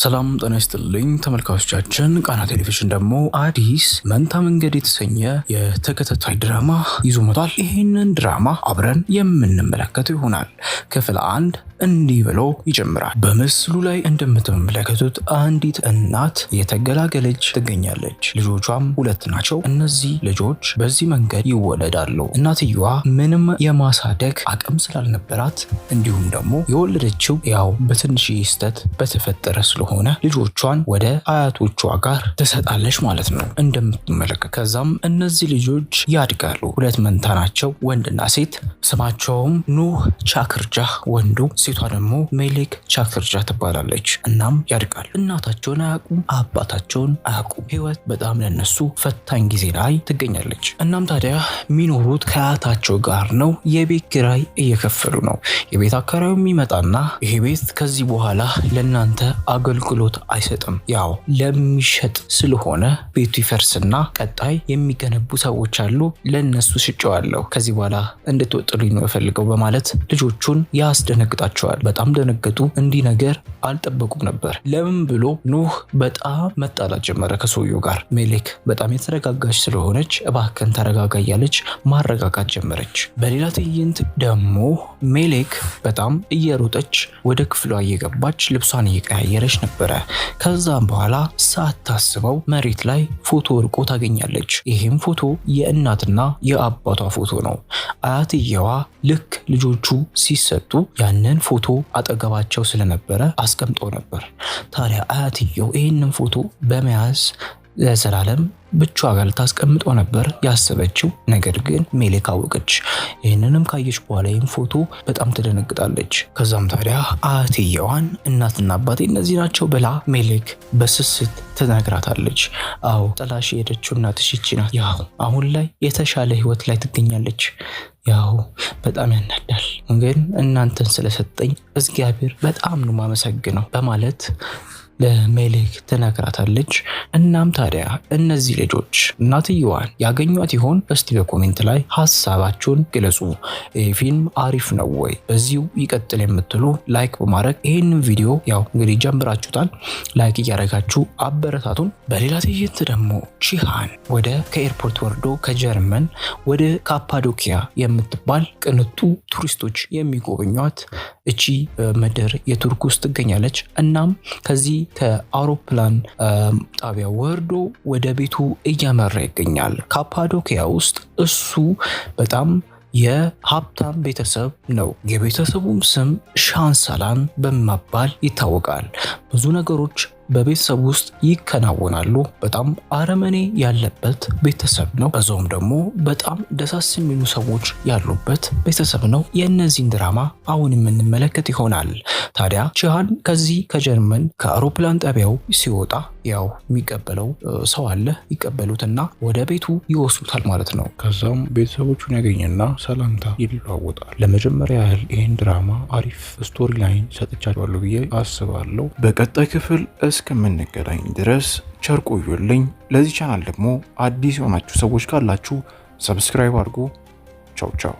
ሰላም ጤና ይስጥልኝ ተመልካቾቻችን፣ ቃና ቴሌቪዥን ደግሞ አዲስ መንታ መንገድ የተሰኘ የተከታታይ ድራማ ይዞ መጥቷል። ይህንን ድራማ አብረን የምንመለከተው ይሆናል። ክፍል 1 እንዲህ ብሎ ይጀምራል። በምስሉ ላይ እንደምትመለከቱት አንዲት እናት የተገላገለች ትገኛለች። ልጆቿም ሁለት ናቸው። እነዚህ ልጆች በዚህ መንገድ ይወለዳሉ። እናትየዋ ምንም የማሳደግ አቅም ስላልነበራት እንዲሁም ደግሞ የወለደችው ያው በትንሽ ስህተት በተፈጠረ ስለሆነ ልጆቿን ወደ አያቶቿ ጋር ትሰጣለች ማለት ነው እንደምትመለከት። ከዛም እነዚህ ልጆች ያድጋሉ። ሁለት መንታ ናቸው፣ ወንድና ሴት። ስማቸውም ኑህ ቻክርጃ ወንዱ፣ ሴቷ ደግሞ ሜሌክ ቻክርጃ ትባላለች። እናም ያድጋሉ። እናታቸውን አያውቁም፣ አባታቸውን አያውቁም። ህይወት በጣም ለነሱ ፈታኝ ጊዜ ላይ ትገኛለች። እናም ታዲያ የሚኖሩት ከአያታቸው ጋር ነው። የቤት ኪራይ እየከፈሉ ነው። የቤት አከራዩ የሚመጣና ይሄ ቤት ከዚህ በኋላ ለእናንተ አገልግሎት አይሰጥም፣ ያው ለሚሸጥ ስለሆነ ቤቱ ይፈርስና ቀጣይ የሚገነቡ ሰዎች አሉ፣ ለነሱ ሽጨዋለሁ፣ ከዚህ በኋላ እንድትወጥሉኝ ነው የፈልገው በማለት ልጆቹን ያስደነግጣቸዋል። በጣም ደነገጡ። እንዲህ ነገር አልጠበቁም ነበር። ለምን ብሎ ኑህ በጣም መጣላት ጀመረ ከሰውየው ጋር። ሜሌክ በጣም የተረጋጋች ስለሆነች እባክን ተረጋጋ እያለች ማረጋጋት ጀመረች። በሌላ ትዕይንት ደግሞ ሜሌክ በጣም እየሮጠች ወደ ክፍሏ እየገባች ልብሷን እየቀያየረች ነበረ። ከዛም በኋላ ሳታስበው መሬት ላይ ፎቶ ወድቆ ታገኛለች። ይህም ፎቶ የእናትና የአባቷ ፎቶ ነው። አያትየዋ ልክ ልጆቹ ሲሰጡ ያንን ፎቶ አጠገባቸው ስለነበረ አስቀምጠው ነበር። ታዲያ አያትየው ይህንን ፎቶ በመያዝ ለዘላለም ብቻዋ ጋር ልታስቀምጠው ነበር ያሰበችው። ነገር ግን ሜሌክ አወቀች። ይህንንም ካየች በኋላ ይህን ፎቶ በጣም ትደነግጣለች። ከዛም ታዲያ አያትየዋን እናትና አባቴ እነዚህ ናቸው ብላ ሜሌክ በስስት ትነግራታለች። አዎ ጥላሽ የሄደችው እናትሽ ይቺ ናት። ያው አሁን ላይ የተሻለ ህይወት ላይ ትገኛለች። ያው በጣም ያናዳል፣ ግን እናንተን ስለሰጠኝ እግዚአብሔር በጣም ነው ማመሰግነው በማለት ለሜሌክ ትነግራታለች። እናም ታዲያ እነዚህ ልጆች እናትየዋን ያገኟት ይሆን? እስቲ በ comment ላይ ሀሳባችሁን ግለጹ። ይህ ፊልም አሪፍ ነው ወይ በዚሁ ይቀጥል የምትሉ like በማድረግ ይህንን ቪዲዮ ያው እንግዲህ ጀምራችሁታል፣ like እያደረጋችሁ አበረታቱን። በሌላ ትዕይንት ደግሞ ቺሃን ወደ ከ airport ወርዶ ከጀርመን ወደ ካፓዶኪያ የምትባል ቅንጡ ቱሪስቶች የሚጎበኟት እቺ ምድር የቱርክ ውስጥ ትገኛለች። እናም ከዚህ ከአውሮፕላን ጣቢያ ወርዶ ወደ ቤቱ እያመራ ይገኛል። ካፓዶኪያ ውስጥ እሱ በጣም የሀብታም ቤተሰብ ነው። የቤተሰቡም ስም ሻንሰላን በመባል ይታወቃል። ብዙ ነገሮች በቤተሰብ ውስጥ ይከናወናሉ። በጣም አረመኔ ያለበት ቤተሰብ ነው። በዛውም ደግሞ በጣም ደሳስ የሚሉ ሰዎች ያሉበት ቤተሰብ ነው። የእነዚህን ድራማ አሁን የምንመለከት ይሆናል። ታዲያ ቺሃን ከዚህ ከጀርመን ከአውሮፕላን ጣቢያው ሲወጣ ያው የሚቀበለው ሰው አለ። ይቀበሉትና ወደ ቤቱ ይወስዱታል ማለት ነው። ከዛም ቤተሰቦቹን ያገኝና ሰላምታ ይለዋወጣል። ለመጀመሪያ ያህል ይህን ድራማ አሪፍ story line ሰጥቻቸዋለሁ ብዬ አስባለሁ። በቀጣይ ክፍል እስከምንገናኝ ድረስ ቸር ቆዩልኝ። ለዚህ ቻናል ደግሞ አዲስ የሆናችሁ ሰዎች ካላችሁ subscribe አድርጉ። ቻው ቻው።